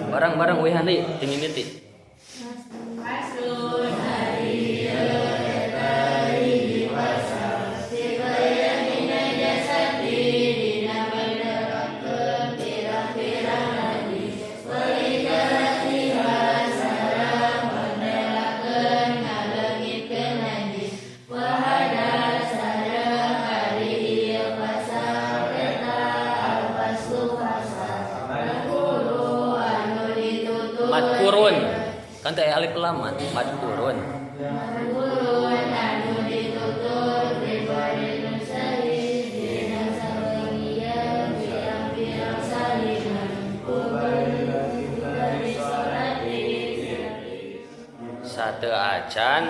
Barang-barang uihan deui ti mimiti. Madkurun kan teh alif lam madkurun. Sate acan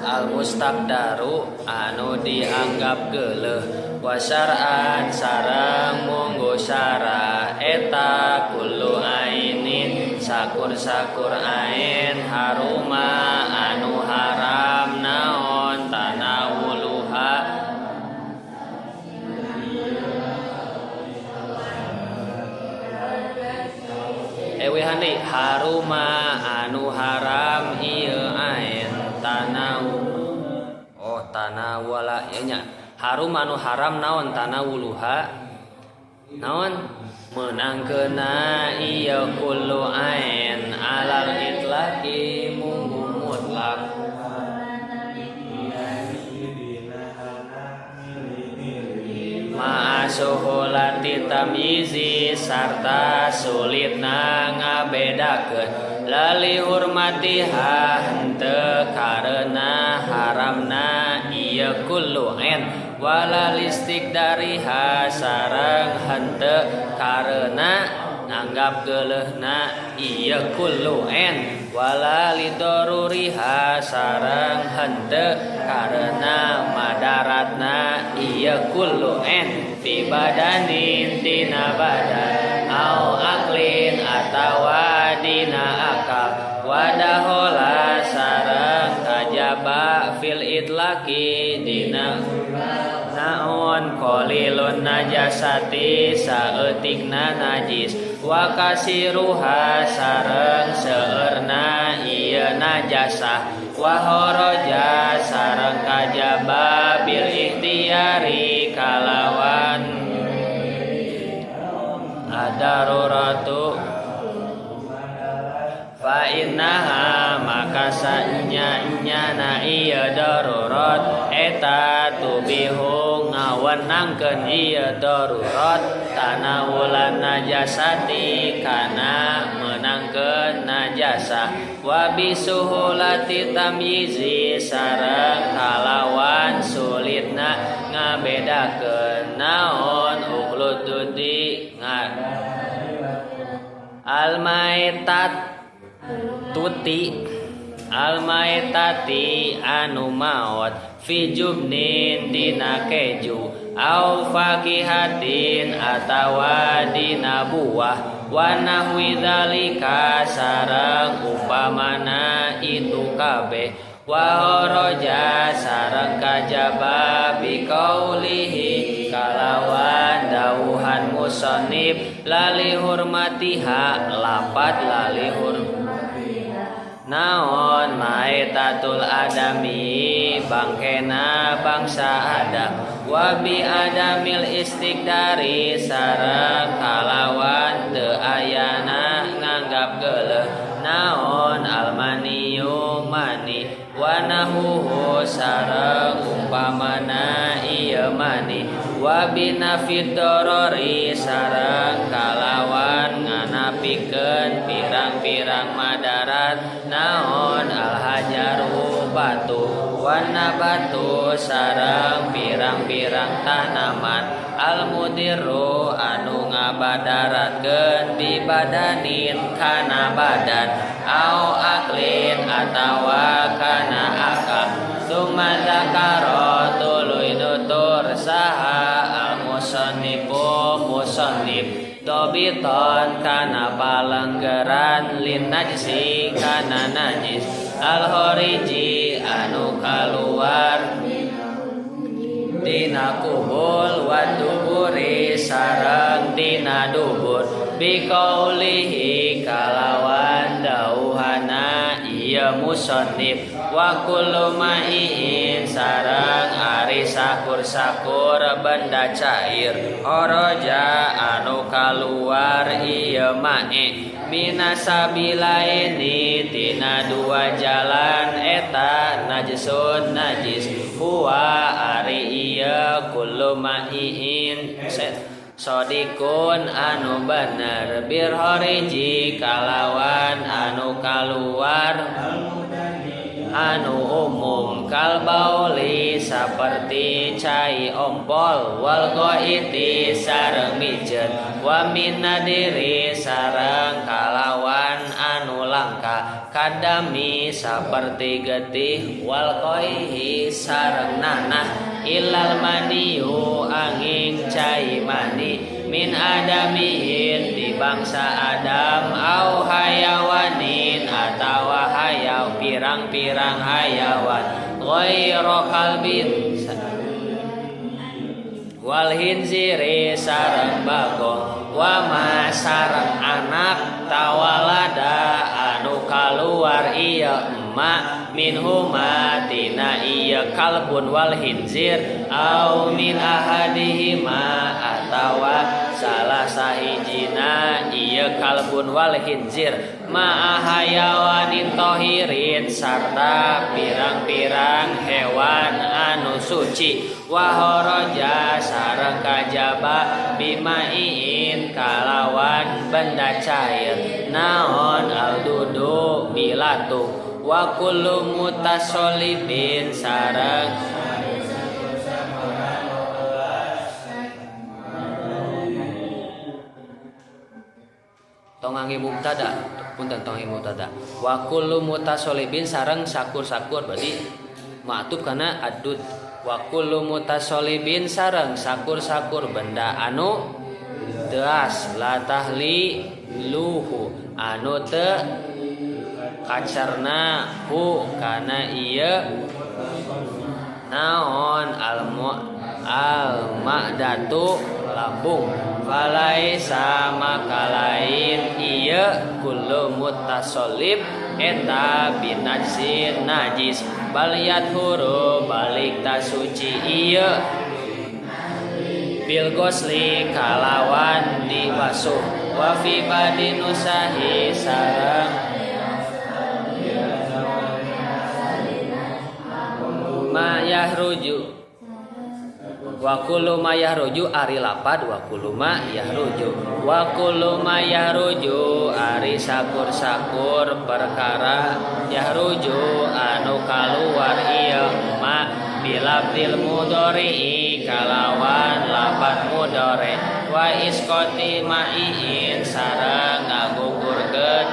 al-mustaqdaru anu dianggap geuleuh wasar'an sareng munggu syara eta kullu ainin sakur-sakur ain haruma anu haram naon tanawuluha ewehane haruma anu haram ieu ain tanawu oh tanawala ya nya harum anu haram naon tanawuluha naon meunangkeuna ieu kullu ain alal itlaqi munggu mutlak ma'asuhulati tamyizi sarta sulitna ngabedakeun lali hurmatiha henteu karena haramna ieu kullu ain wala listikdariha sareng henteu karena nanggap geuleuhna ieu kullu ain wala lidoruriha sareng henteu karena madaratna ieu kullu ain fi badanin tina badan au aklin atawa dina akal wadahola sareng kajaba fil itlaqi dina naon qalilun najasati saeutikna najis wa kasiruha sareng seueurna ieu najasah wa haraja sareng kajaba bil ikhtiyari kalawan adaruratu fa innaha maka sanya-nyana ieu darurat eta tubihu ngawenangkeun ieu darurat tanawulan najasati kana meunangkeun najasah wa bisuhulati tamyizi sareng kalawan sulitna ngabedakeun naon ukhlududi almaitat tuti almaitati anu maot fi jubnin dina keju au fakihatin atawa dina buah wa nahwi dzalika sareng upamana itu kabeh wa haraja sareng kajaba biqaulihi kalawan dawuhan musannif lali hurmatiha lapat lali naon maetatul adami bangkena bangsa Adam wa bi adamil istiqdari sareng kalawan teu ayana nganggap geuleuh naon almaniyu mani wa nahuhu sareng umpamana ieu mani wa binafid dorori sareng kalawan nganapikeun pirang-pirang madarat naon alhajaru batu wana batu sareng pirang-pirang tanaman almudiru anu ngabadaratkeun di badanin kana badan au aklin atawa kana akal summa zakara tuluy nutur saha al-musannifu musannif. Robiton kana palenggeran lin najisi kana najis al khoriji anu kaluar tina kubul wa duburi sareng tina dubur biqaulihi kalawan dauhana ieu musannif wa kullu ma'iin sareng ari sakur-sakur benda cair oroja anu kaluar ieu ma'i minasabilaini tina dua jalan eta najisun najis huwa ari ieu kullu ma'iin sodikun anu bener birhoriji kalawan anu kaluar anu umum kal bauli saperti cai ompol wal goiti sareng mijen wa min nadiri sareng kalawan anu langka kadami saperti getih wal qaihi sareng nanah ilal maniyu angin cai mani min adamiin di bangsa Adam au hayawanin atawa hayaw pirang-pirang hayawan ghairu kalbin wal hinziri sareng bagong wa ma sareng anak tawalada anu kaluar ieu emak minhuma tina ieu kalbun wal hinzir au min ahadihima atawa salah sahijina ieu kalbun wal hinzir ma hayawanin tohirin sarta pirang-pirang hewan anu suci wa horoja sareng kajaba bimaiin kalawan benda cair naon aldudu bilatu wa kullu mutasolibin sareng tongange mubtada punten tongange mubtada wa kullu mutasolibin sareng sakur-sakur berarti ma'tuf kana addud wa kullu mutasolibin sareng sakur-sakur benda anu teas la tahli luhu anu teu kacerna hu kana ieu naon al ma'datu lambung falaisa maka lain ieu kullu mutasolib eta binajsin najis bal yathuru balik tasuci ieu bil gosli kalawan dibasuh wa fi badinusahi sareng ma yahruju wa kullu ma yahruju ari lapad wa kullu ma yahruju wa kullu ma yahruju ari sakur-sakur perkara yahruju anu kaluar ieu ma bilabdil mudhari kalawan lapad mudhari wa isqati ma'iin sareng ngagugurkeun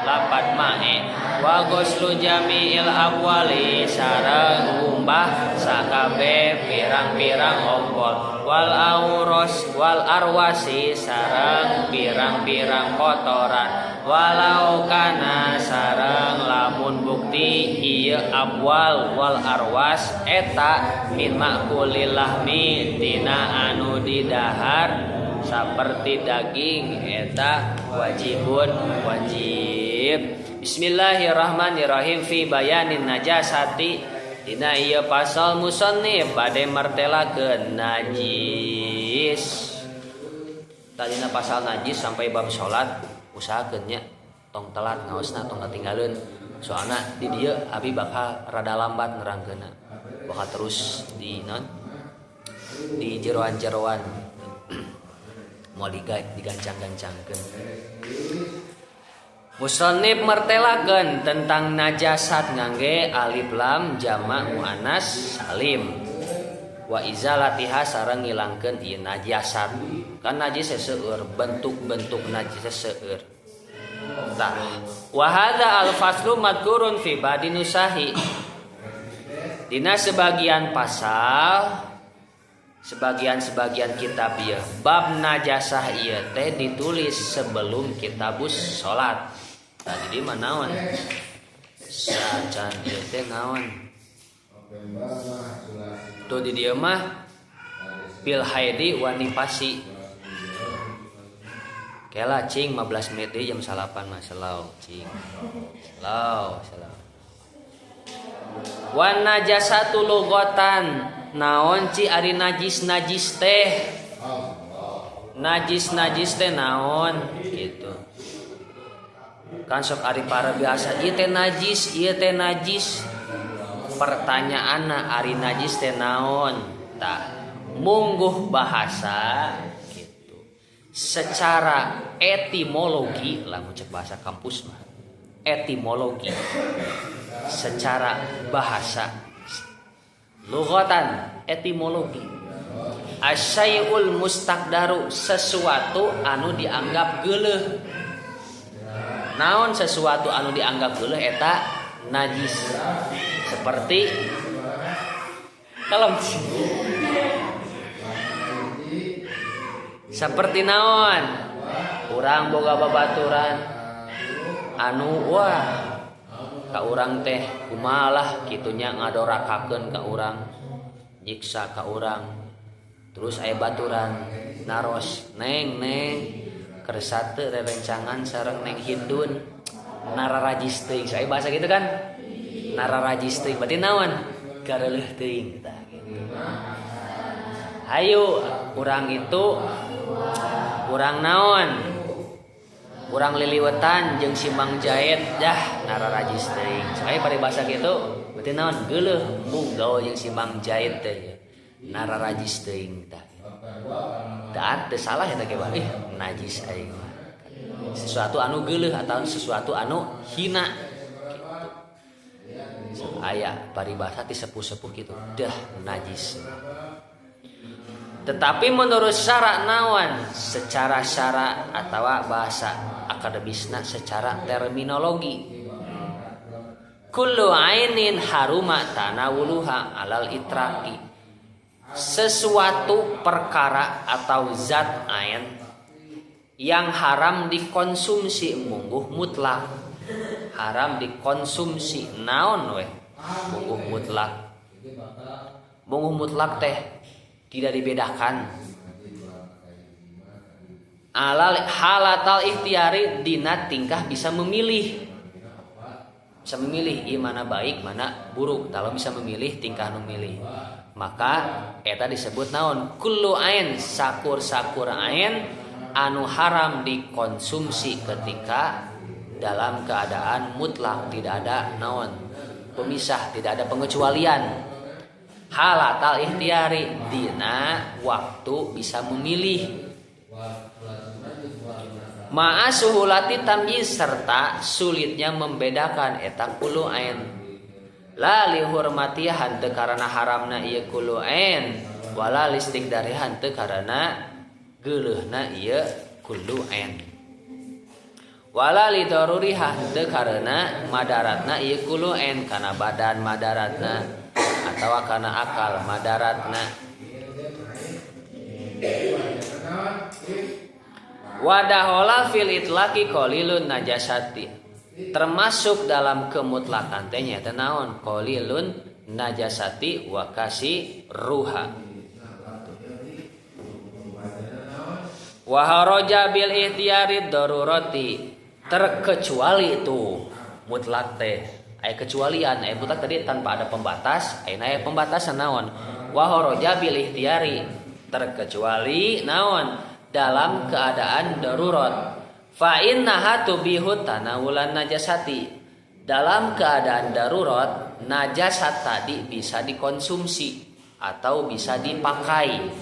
lapad ma'i wa ghuslu jami'il awwali sareng ngumbah sakabeh pirang-pirang ompol wal auros wal arwasi sareng pirang-pirang kotoran walau kana sareng lamun bukti ieu abwal wal arwas eta min makulil lahmi tina anu didahar saperti daging eta wajibun wajib. Bismillahirrahmanirrahim fi bayanin najasati dina ieu pasal musannif bade martelakeun najis. Tadina pasal najis sampai bab salat usahakeun nya tong telat ngaosna tong katinggaleun. Soalna di dieu abi bakal rada lambat nerangkeunna. Bakal terus di non di jeroan-jeroan moal digancang-gancangkeun. Musannif mertelakeun tentang najasat ngangge alif lam jamak muannas salim wa izalatiha sareng ngilangkeun ieu najasat. Kan najis seueur, bentuk-bentuk najis seueur. Tah, wa hadza al faslu madkurun fi badi nusahi. Dina sebagian pasal Sebagian-sebagian kitab ieu bab najasah ieu teh ditulis sebelum kitabus salat. Tadi di mana naon? Sacan ieu teh naon? Tuh di dieu mah fil haidi wa nifasi. Kela cing 15 menit deui jam 9 mah selau cing. Selau, selau. Wan najasatu lughatan. Naon ci ari najis-najis teh? Najis-najis teh naon gitu. Kan sok ari para biasa ieu teh najis, ieu teh najis. Pertanyaanna ari najis teh naon? Tah, mungguh bahasa gitu. Secara etimologi lah cek bahasa kampus mah. Etimologi. Secara bahasa lughatan etimologi asyai'ul mustaqdaru sesuatu anu dianggap geuleuh. Naon sesuatu anu dianggap geuleuh eta najis. Seperti kalem seperti naon urang boga babaturan anu wah ka urang teh kumalah kitunya ngadorakakeun ka urang nyiksa ka urang terus aya baturan naros neng neng kersa teu rerencangan sareng neng Hindun nararajis teuing saya bahasa gitu kan nararajis teuing berarti naon gareuleuh teuing tah gitu. Hayu urang itu urang naon urang liliwetan jeung si Mang Jaid dah nararajis teuing. Saya paribasa kitu berarti naon geuleuh embung gaul jeung si Mang Jaid teh nararajis teuing tah. Tah teu salah eta ge ih najis aing mah. Sesuatu anu geuleuh atau sesuatu anu hina gitu. Aya paribasa ti sepuh-sepuh kitu dah najis. Tetapi menurut syarak naon secara syarak atau bahasa akademisna secara terminologi kullu ainin haruma tanawuluha alal itraqi sesuatu perkara atau zat ain yang haram dikonsumsi mungguh mutlak haram dikonsumsi naon weh mungguh mutlak mungguh mutlak teh tidak dibedakan alal halatal ikhtiari dina tingkah bisa memilih ieu mana baik mana buruk kalau bisa memilih tingkah nu milih maka eta disebut naon kullu ain sakur-sakur ain anu haram dikonsumsi ketika dalam keadaan mutlak tidak ada naon pemisah tidak ada pengecualian halatal ikhtiari dina waktu bisa memilih ma'a suhulati tamyiz serta sulitnya membedakan eta kullu ain la li hurmati hanteu karana haramna ieu kullu ain wala listikdari hanteu karana geuleuhna ieu kullu ain wala li daruri hanteu karana madaratna ieu kullu ain kana badan madaratna atawa kana akal madaratna wadahola fil itlaqi qalilun najasati termasuk dalam kemutlakan teh nyaeta naon qalilun najasati wa kasi ruha wa haraja bil ihtiyari darurati terkecuali itu mutlak teh aya kecualian aya mutlak tadi tanpa ada pembatas aya aya pembatasan naon wa haraja bil ihtiyari terkecuali naon dalam keadaan darurat fa innaha tubihu tanawulan najasati dalam keadaan darurat najasat tadi bisa dikonsumsi atau bisa dipakai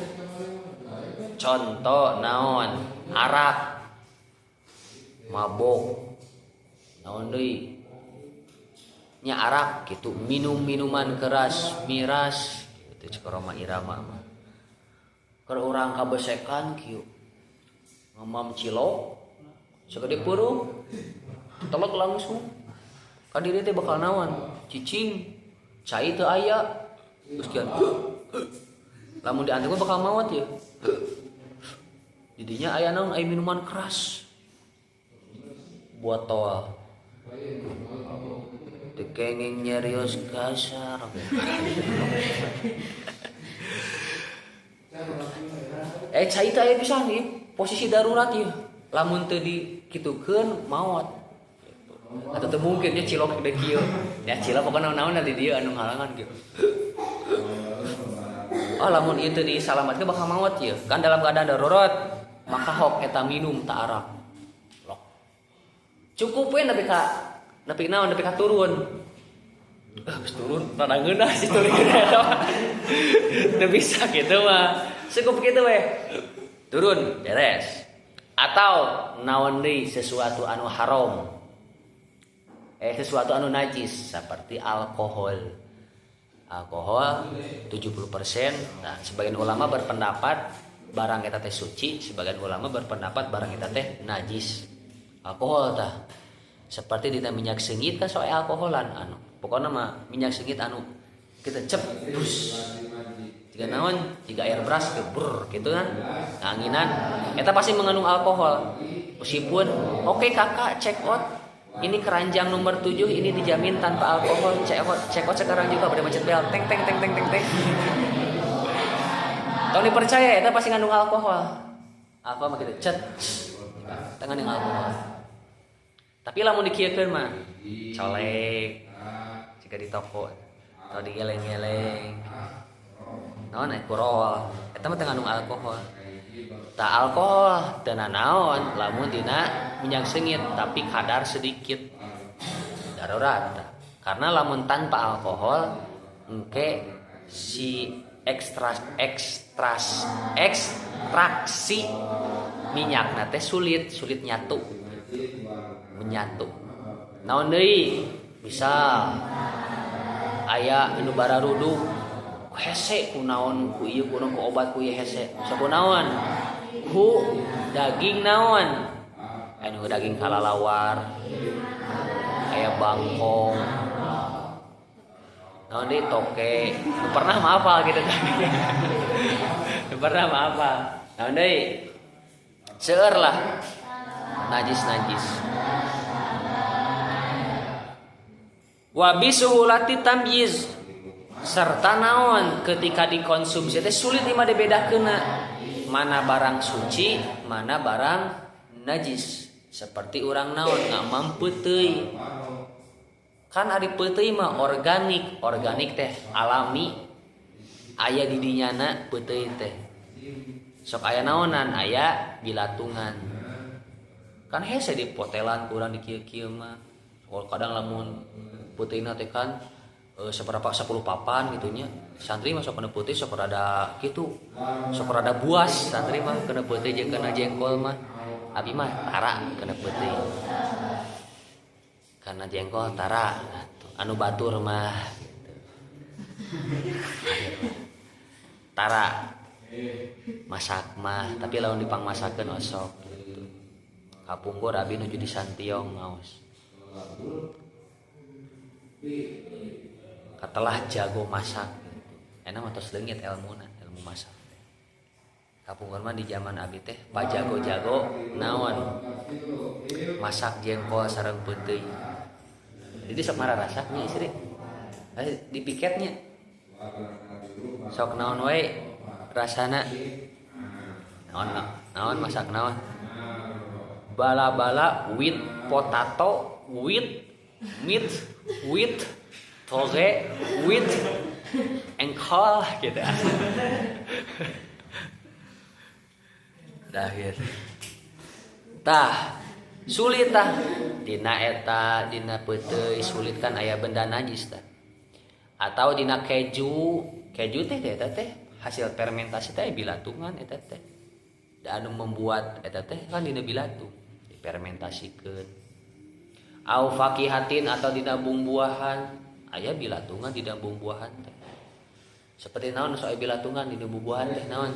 contoh naon arak mabok naon deui nya arak gitu minum minuman keras miras gitu cek Roma Irama mah keur urang kabesekan kieu ngemam cilok segede peureum telek langsung ka diri teh bakal naon cicing cai teu aya terus kian Lamun diantep bakal maot ya. Didinya aya naon, aya minuman keras. Botol. Teu kenging nyerios kasar. Cai teh aya pisan ieu, posisi darurat ieu. Lamun teu dikitukeun maot. Atau teu mungkin nya cilok gede kieu. Ya cilok pokona naon-naon di dieu anu ngalangan kieu. Oh lamun ieu teu disalamatkeun bakal maot ieu. Kan dalam keadaan darurat maka hok eta minum tak arak. Lok. Cukup we nepi ka nepi naon nepi ka turun. Geus turun rada ngeunah si turun eta. Teu bisa kitu mah. Cukup kitu we. Turun beres. Atau naon deui sesuatu anu haram. Sesuatu anu najis seperti alkohol. Alkohol 70%. Nah, sebagian ulama berpendapat barang eta teh suci, sebagian ulama berpendapat barang eta teh najis. Alkohol tah. Seperti dina minyak seungit kan soe alkoholan anu. Pokona mah minyak seungit anu kita cep bus. Jika naon, jika air beras ke brr gitu kan. Anginan eta pasti mengandung alkohol. Meskipun oke kakak check out ini keranjang nomor 7 ini dijamin tanpa alkohol, check out sekarang juga pada macet bel teng teng teng teng teng teng. Tong dipercaya eta pasti ngandung alkohol. Apa mah kitu cet tangan yang alkohol. Tapi lamun dikieukeun mah colek jika di toko atau digeleng-geleng. Naon aya kurol eta mah teu ngandung alkohol. Tak alkohol teu nanaon lamun dina minyak seungit tapi kadar sedikit darurat. Karena lamun tanpa alkohol engke si ekstraksi minyakna teh sulit nyatu menyatu. Naon deui misal aya anu bararuduk hese ku naon ku ieu ku naon ku obat ku ieu hese sok ku naon ku daging naon anu daging kalalawar aya bangkong naon deui toke nu pernah mah hafal gitu tadi nu pernah mah hafal naon deui seueur lah najis-najis wa bisuhulati tamyiz serta naon ketika dikonsumsi teh sulit imah dibedakeunna mana barang suci mana barang najis. Seperti urang naon ngamam peuteuy kan ari peuteuy mah organik, organik teh alami aya di dinyana peuteuy teh sok aya naonan aya bilatungan kan hese dipotelan ku urang di kieu-kieu mah kadang lamun peuteuyna teh kan seberapa 10 papan gitunya santri mah sok kena putih sok rada kitu sok rada buas santri mah kena putih jeung kena jengkol mah abi mah tara kena putih karena jengkol tara anu batur mah gitu. Tara masak mah tapi lamun dipangmasakeun osok gitu. Kapungkur abi nuju di Santiong ngaos katelah jago masak gitu. Enak mah tos leungit elmuna, ilmu masak. Kapungkur mah di zaman abi teh pajago-jago naon masak jengkol sareng peuteuy. Jadi sok mararasaknya istri. Di piketnya. Sok naon wae rasana. Naon naon masak naon. Bala-bala with potato with meat with toge with engkol gitu. Dah gitu. Tah sulit tah dina eta dina peuteuy sulit kan aya benda najis tah. Atau dina keju, keju teh eta teh hasil fermentasi teh bilatungan eta teh. Da anu membuat eta teh kan dina bilatung difermentasikeun. Au fakihatin atau dina bumbuahan aya bilatungan dina bumbuahan teh. Seperti naon sok bilatungan dina bumbuahan teh naon?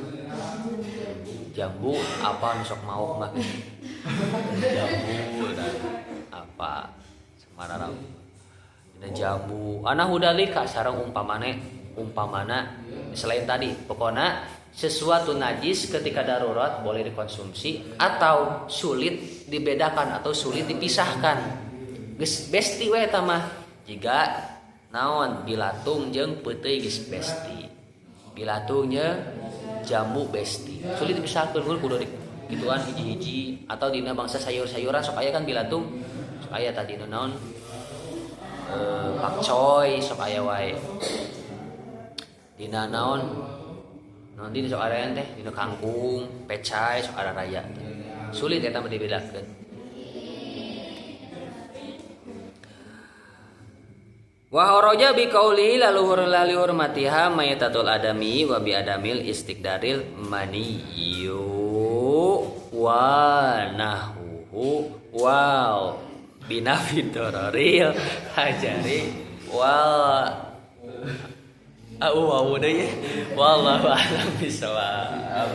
Jambu apa nu sok maok mah. Jambu dan apa semararau. Dina jambu ana hudalika sareng umpamana Selain tadi, pokoknya sesuatu najis ketika darurat boleh dikonsumsi atau sulit dibedakan atau sulit dipisahkan. Geus besti we eta mah. Jiga naon bilatung jeung peuteuy geus besti. Bilatung jeung jambu besti. Sulit dipisahkeun kudu di gituan hiji-hiji atau dina bangsa sayur-sayuran sok aya kan bilatung, sok aya tadi naon pakcoy sok aya wae. Dina naon naon dina sok aya teh dina kangkung, pecai sok aya raya. Sulit eta mah dibedakeun. Wa haraja bi qaulihi laluhur lalihur matiha maytatul adami wa bi adamil istiqdaril maniyu wa nahwuhu wal binafidororil hajari wal au deui wallahu a'lam bisawab.